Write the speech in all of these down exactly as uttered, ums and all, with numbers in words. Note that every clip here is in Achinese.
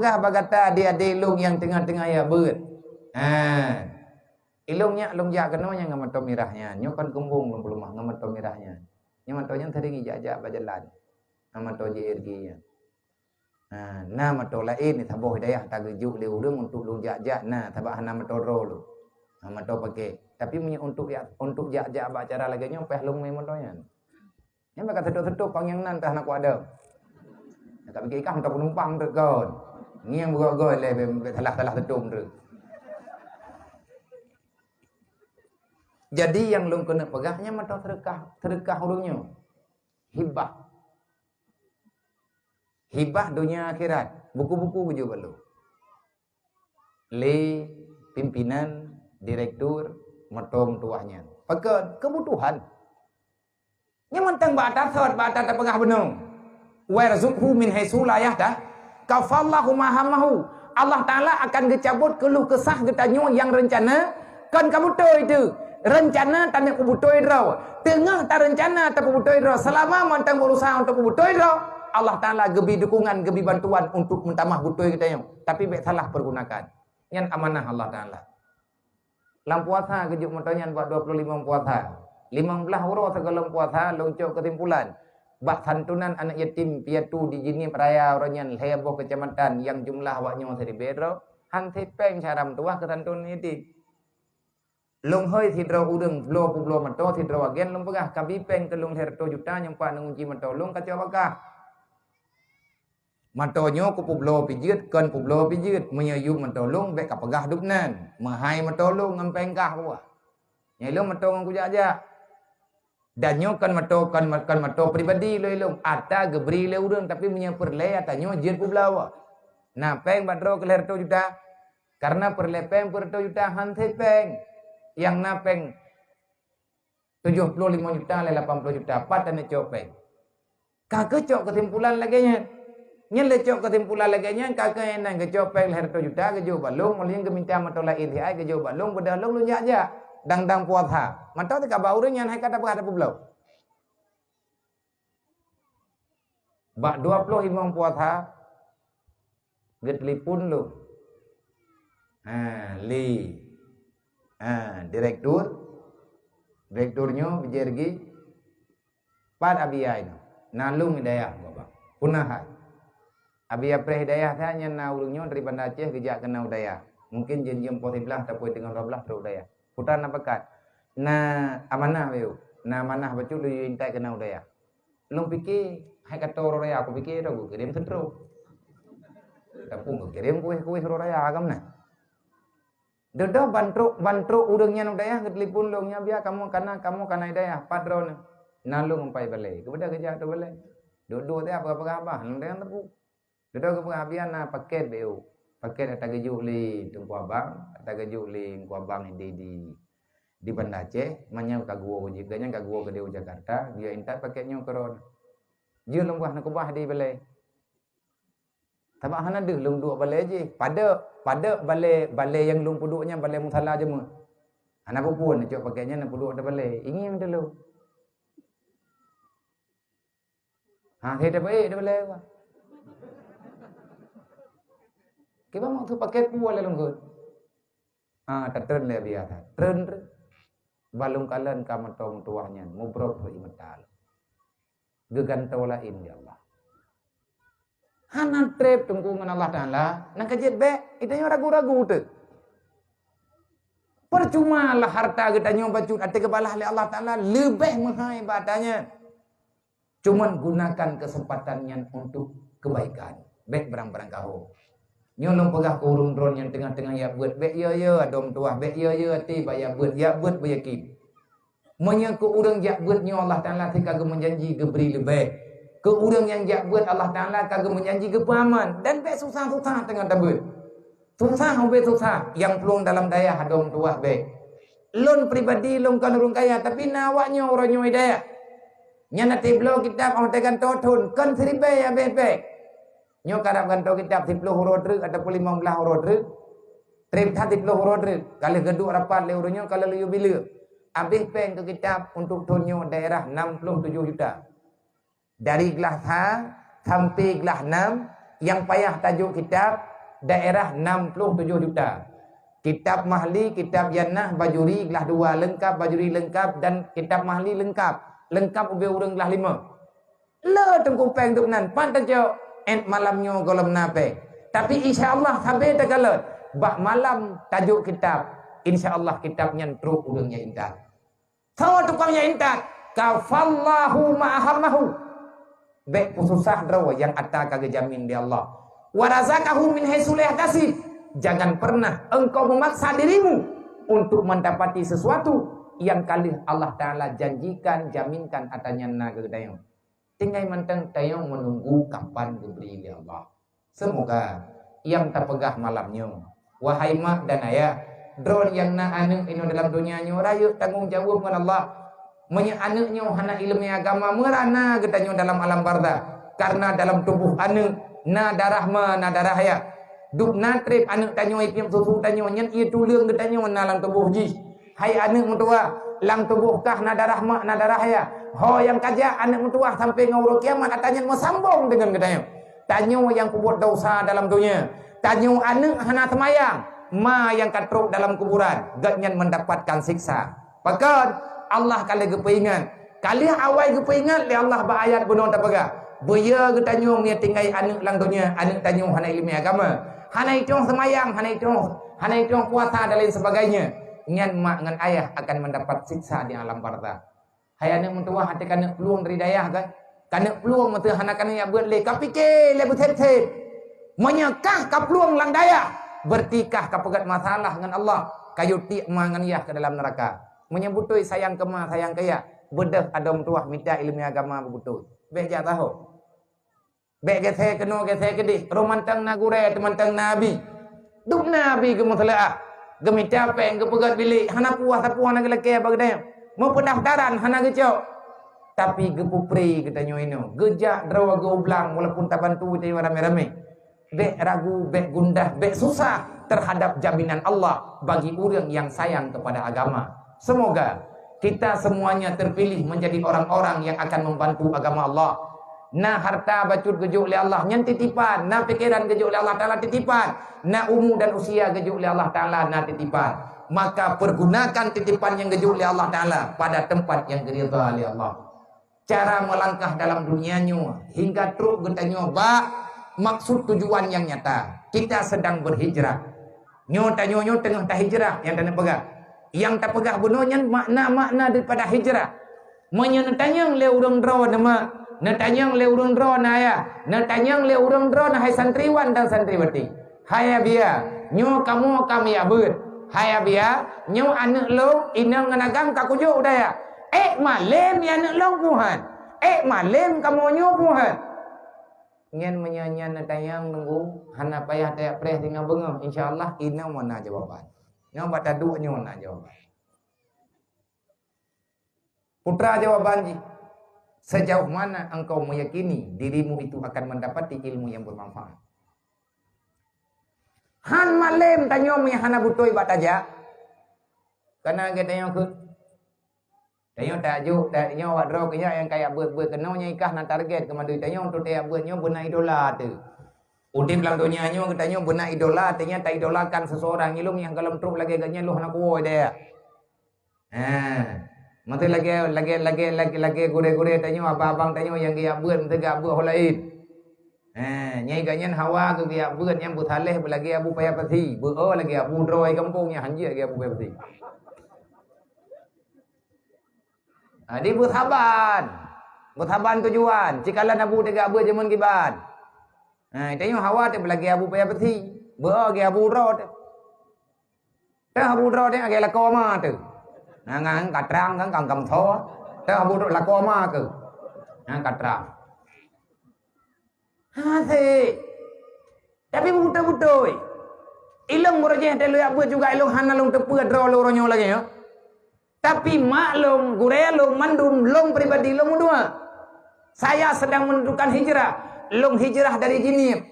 Kah bak gata adik-adik lôn nyang teungoh-teungoh jak beuet. Ha. Ilôn nyak lôn jak keunoe nyan ngon moto mirah nyan. Nyoe kon keumbong lôn peuleumah ngon moto mirah nyan. Nyoe moto nyan sering jak-jak bak jalan. Ngon moto J R G nyan. Ha, na moto laén saboh hidayah tageujok lé ureuëng untuk lôn jak-jak na, sabab hana moto droe lôn. Ha, moto pakai. Tapi meunyoe untuk jak, untuk jak-jak bak cara lagée nyoe payah lôn mé moto nyan. Nyan bak ka seutôt-seutôt pang nyang nan teuh hana kuat dong. Ka piké ikah moto penumpang treuk kon. Ngieng beugöt-göt lé bèk salah-salah seutôt treuk. Jadi nyang lôn keuneuk peugah nyan moto seudeukah, seudeukah ureuëng nyoe. Hibah. Hibah donya akhirat. Buku-buku geujok bak lôn. Lé pimpinan, direktur, moto meutuwah nyan. Pakon? Keubutuhan. Nyan mantong bak atas sot, bak atas tapeugah bunoe. Warzuqhu min haitsu la yahta-, kafallahu ma hammahu. Allah Taala akan geucabot keuluh kesah geutanyoe nyang reuncana kon ka beutôi teuh. Reuncana taneuk peubeutôi droe. Teungoh tareuncana tapeubutôi droe, seulama mantong berusaha untuk peubutôi droe, Allah Taala geubri dukungan, geubri bantuan untuk meutamah butôi geutanyoe. Tapi bèk salah pergunakan. Nyan amanah Allah Taala. Lam puasa geujok moto nyan bak dua puluh lima puasa. Limong blaih uroe sigohlom puasa lôn cok keusimpulan. Bak santunan aneuk yatim piatu di Jeunieb Raya uroe nyan lhèe boh keucamatan nyang jumlah awak nyoe siribèe droe, han sipèng cara meutuwah keu santunan yatim. Lôn hôi sidroe ureuëng bloe peubloe moto sidroe agen lôn peugah, "Kabi pèng keu lôn lhèe reutôh juta nyang pat neungunci moto lôn kacok bak kah." Moto nyoe kupeubloe pih jeuet, kon peubloe pih jeuet. Meunyoe yub moto lôn, bèk kapeugah dub nan. Meuhai moto lôn ngon pèng kah buah. Nyoe lôn moto ngon kujak-jak. Dan nyoe kon moto, kon, kon moto pribadi lôn ilôn. Ata geubri lé ureuëng, tapi meunyoe peureulèe ata nyoe jeuet peubloe. Na pèng bak droe keu lhèe reutôh juta. Karena peureulèe pèng peureutôh juta han sipèng. Nyang na pèng tujoh ploh limong juta lé lapan ploh juta, pat taneuk cok pèng. Ka keucok keusimpulan lagée nyan. Nyan lé cok keusimpulan lagée nyan, ka keuh inan geucok pèng lhèe reutôh juta, geujok bak lôn, mulien geuminta moto laén siat, geujok bak lôn, beudôh lôn, lôn jak-jak. Dang-dang puasa. Mantong teuka bak ureuëng nyan hai ka tapeugah tapeubloe. Bak dua ploh limong puasa, geutelepon lôn. Ha, lé. Ha, direktur. Direktur nyoe, B J R G. Pat Abi Yai nyoe? Na lôn Hidayah, Bapak. Puna hai. Abi Yai preh Hidayah that nyan na ureuëng nyoe dari Banda Aceh geujak keunoe Hidayah. Mungkin jeuem-jeuem poh siblaih ataupun teungoh dua blaih trok Hidayah. Putra na pakat. Na amanah bayu. Na amanah bacut lôn yue intat keunoe Hidayah. Lôn pike, hai ka toe uroe raya, kupike droe geukirém seutrom. Tapi geukirém kueh-kueh uroe raya ka meunan. Dudoe ban trok, ban trok ureuëng nyan u dayah geutelepon lôn, "Nyan biya kamoe kana, kamoe kana i dayah, pat droeneuh?" "Na lôn umpai balée." Geubeudôh geujak ateueh balée. Duek-duek teuh peugah-peugah babah, lôn dayah teupeu. Dudoe geupeugah, "Biya na paket beu." Paket ata geujok lé Teungku Abang, ata geujok lé Teungku Abang di, di, di Banda Aceh, manyang ka geuwoe keu jih, gobnyan ka geuwoe keudéh u Jakarta, geuyue intat paket nyoe keu droeneuh. Jeuet lôn peugah neukeubah di balée. Sabab hana deuh lôn duek balée jih. Padub, padub balée, balée nyang lôn peuduek nyan balée musala jeumeuen. Hana peue-peue, neucok paket nyan neupeuduek di balée. Ingieng teulôn. Ha, he, dah baik, dah balée. Kiban maksud paket peue lé lôn kheun. Ah, tatreun lé biasa. Treun, treun. Ban lôn kalon ka mantong meutuwah nyan, mubrok rot ié mata lôn. Geugantoe laén di Allah. Hana treb teungku ngon Allah Taala, nang ka jeuet bék, geutanyoe ragu-ragu teuh. Percuma lah harta geutanyoe bacut ateueh geubalah lé Allah Taala leubeh meuhai bak ata nyan. Cuman gunakan kesempatan nyan untuk kebaikan. Bék barang-barang kaho. Nyoe lôn peugah keu ureuëng droeneuh nyang teungoh-teungoh jak beuet, bék yo-yo adoe meutuwah, bék yo-yo até bak jak beuet, jak beuet beuyakin. Meunyoe keu ureuëng jak beuet nyoe Allah Taala ka geumeujanji geubri leubeh. Keu ureuëng nyang jak beuet Allah Taala ka geumeujanji geupeuaman dan bék susah-susah teungoh tabeuet. Susah ubé susah, nyang plueng dalam dayah adoe meutuwah bék. Lôn pribadi lôn kon ureuëng kaya, tapi na awak nyoe uroe nyoe di dayah. Nyan até bloe kitab óh teugantoe thon, kon siribée habéh bék. Nyoe karab gantoe kitab siploh uroe treuk ataupun limong blaih uroe treuk. Treb that siploh uroe treuk. Ka lheueh geuduek rapat lé ureuëng nyoe ka lheueh liyue bileuek. Habéh péng keu kitab untuk thon nyoe daerah enam puluh tujuh juta. Dari glah sa sampai glah nam nyang payah tajok kitab, daerah enam puluh tujuh juta. Kitab Mahli, kitab Yannah, Bajuri glah dua leungkap, Bajuri leungkap, dan kitab Mahli leungkap. Leungkap ubé ureuëng glah lima. Le teungku péng dum nan, pat tacok, et malam nyoe gohlom na péng. Tapi insya Allah sabe takalon, bak malam tajok kitab, insya Allah kitab nyan trok ureuëng nyang intat. Soe tukang nyang intat? Kafallahu ma ahammahu. Bék peususah droe nyang ata ka geujamin lé Allah. Wa razaqahu min haitsu la yahtasib. Jangan pernah engkau memaksa dirimu untuk mendapati sesuatu yang ka lheueh Allah Taala janjikan, jaminkan ata nyan na keu geutanyoe. Tinggai mantong tanyoe menunggu kapan geubri lé Allah. Semoga nyang tapeugah malam nyoe, wahai mak dan ayah, droe nyang na aneuëk inoe dalam donya nyoe rayeuk tanggong jaweueb ngon Allah. Meunyoe aneuëk nyoe hana iéleumé agama, meurana geutanyoe dalam alam barzakh. Karena dalam tuboh aneuëk na darah ma, na darah ayah. Dub na treb aneuëk tanyoe, ipiep susu tanyoe, nyan ié tuleueng geutanyoe na lam tuboh jih. Hai aneuëk meutuwah, lam tuboh kah na darah mak, na darah ayah. Ho nyang ka jak aneuëk meutuwah sampai ngon uroe kiamat, ata nyan meusambong deungon geutanyoe. Tanyoe nyang peubuet desya dalam donya, tanyoe aneuëk hana seumayang, ma nyang ka trok dalam kuburan, gobnyan mendapatkan siksa. Pakon? Allah ka lheueh geupeuingat. Ka lheueh awai geupeuingat lé Allah bak ayat bunoe tapeugah, "Beu yo geutanyoe meunyoe tinggai aneuëk lam donya, aneuëk tanyoe hana iéleumé agama, hana itong seumayang, hana itong, hana itong puasa dan lain sebagainya." Nyan mak ngon ayah akan mendapat siksa di alam barzakh. Hai aneuëk meutuwah, até keuneuk plueng dari dayah kan? Keuneuk plueng meuseu hana keuneuk jak beuet lé, ka pike lé beuseb-seb. Meunyoe kah ka plueng lam dayah, berarti kah ka peugét masalah ngon Allah, ka yue tiek ma ngon yah keu dalam neuraka. Meunyoe beutôi sayang keu ma, sayang keu yah, beudôh adoe meutuwah mita iéleumé agama beubeutôi. Bék jak taho. Bék geusék keunoe, geusék keudeh, roh mantong na gurée, teumantong na abi. Dub na abi geumeuseuleuah, geumita péng, geupeugét bilék, hana puas sapeue hana geulakée bak geutanyoe. Meupeudaftaran hana geucok. Tapi geupeupre geutanyoe inoe, geujak droe geu-ublang walaupun tabantu geutanyoe ramé-ramé. Bék ragu, bék gundah, bék susah terhadap jaminan Allah bagi ureuëng nyang sayang kepada agama. Semoga kita semuanya terpilih menjadi orang-orang yang akan membantu agama Allah. Na harta bacut geujok lé Allah, nyan titipan. Na pikeran geujok lé Allah Taala, titipan. Na umu dan usia geujok lé Allah Taala, na titipan. Maka pergunakan titipan nyang geujok lé Allah Taala pada tempat nyang geuridha lé Allah. Cara melangkah dalam dunia nyoe hingga trok geutanyoe bak maksud tujuan nyang nyata. Kita sedang berhijrah. Nyoe tanyoe nyoe teungoh tahijrah nyang taneuk peugah. Nyang tapeugah bunoe nyan makna-makna daripada hijrah. Meunyoe neutanyong lé ureuëng droe neuh mak, neutanyong lé ureuëng droe neuh ayah, neutanyong lé ureuëng droe neuh hai santriwan dan santriwati. Hai Abiya, nyoe kamoe ka meuyak beuet. Hai Abiya, nyoe aneuëk lôn, inong ngon agam ka kujok u dayah. Ék malém ya aneuëk lôn puhan. Ék malém kamoe nyoe puhan. Nyan meunyoe nyan neutanyong nunggu, hana payah tayak preh singoh beungoh. Insya Allah, inoe meunan jawaban. Nyoe bak taduek nyoe na jawaban. Putra jawaban jih, sejauh mana engkau meyakini dirimu itu akan mendapati ilmu yang bermanfaat? Han malém tanyoe meunyoe hana beutôi bak tajak. Kana geutanyoe keu tanyoe tajuk, tanyoe awak droe keu nyak nyang kaya beuet-beuet keunoe nyang ikah na target keu mandum tanyoe untuk tajak beuet nyoe beuna idola teuh. Udeb lam donya nyoe geutanyoe beuna idola, artinya taidolakan seseorang ilong nyang gohlom trok lagée geuh nyan lôn hana kuwoe deh. Ha. Meuteuk lagée, lagée, lagée, lagée, lagée gurée-gurée tanyoe, abang-abang tanyoe nyang geujak beuet, meuteuk geujak beuet ho laén. Ha, nyai geuh nyan hawa keu geujak beuet nyang beusaleh beulagée Abu Paya Pasi, beuo lagée Abu droe gampông nyang hanjeuet lagée Abu Paya Pasi. Ha, di beusaban. Beusaban tujuan, cikalon Abu teuga beuet jameun kiban. Ha, tanyoe hawa teuh beulagée Abu Paya Pasi, beuo lagée Abu droe teuh. Teuh Abu droe teuh lagée lakoe ma teuh. Nah, ngan ka trang kan, kan gamsoe. Teuh Abu droe lakoe ma keuh. Nah, ka trang. Hasé. Tapi beutôi-beutôi. Ilong meurajih teuh lôn jak beuet juga ilong hana lôn teupeue droe lôn uroe nyoe lagée nyoe. Tapi mak lôn, gurée lôn, mandum lôn pribadi lôn meudua. Saya sedang menentukan hijrah. Lôn hijrah dari Jeunieb.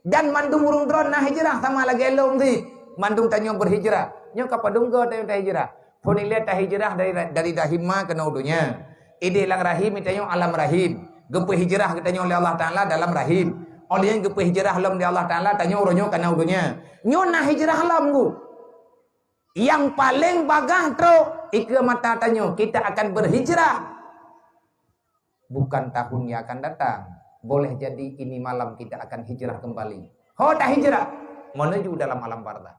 Dan mandum ureuëng droe na hijrah sama lagée lôn cit. Mandum tanyoe berhijrah. Nyoe ka padum goe tanyoe tahijrah. Phon ilée tahijrah dari, dari rahim ma keunoe donya. Ideh lam rahim tanyoe alam rahim. Geupeuhijrah geutanyoe lé Allah Taala dalam rahim. Óh lheueh nyan geupeuhijrah lom lé Allah Taala, tanyoe uroe nyoe kana u donya. Nyoe na hijrah lom, Bu. Nyang paleng bagah trok, ikeue mata tanyoe, kita akan berhijrah. Bukan tahun yang akan datang. Boleh jadi ini malam kita akan hijrah kembali. Ho tahijrah menuju dalam alam barzakh.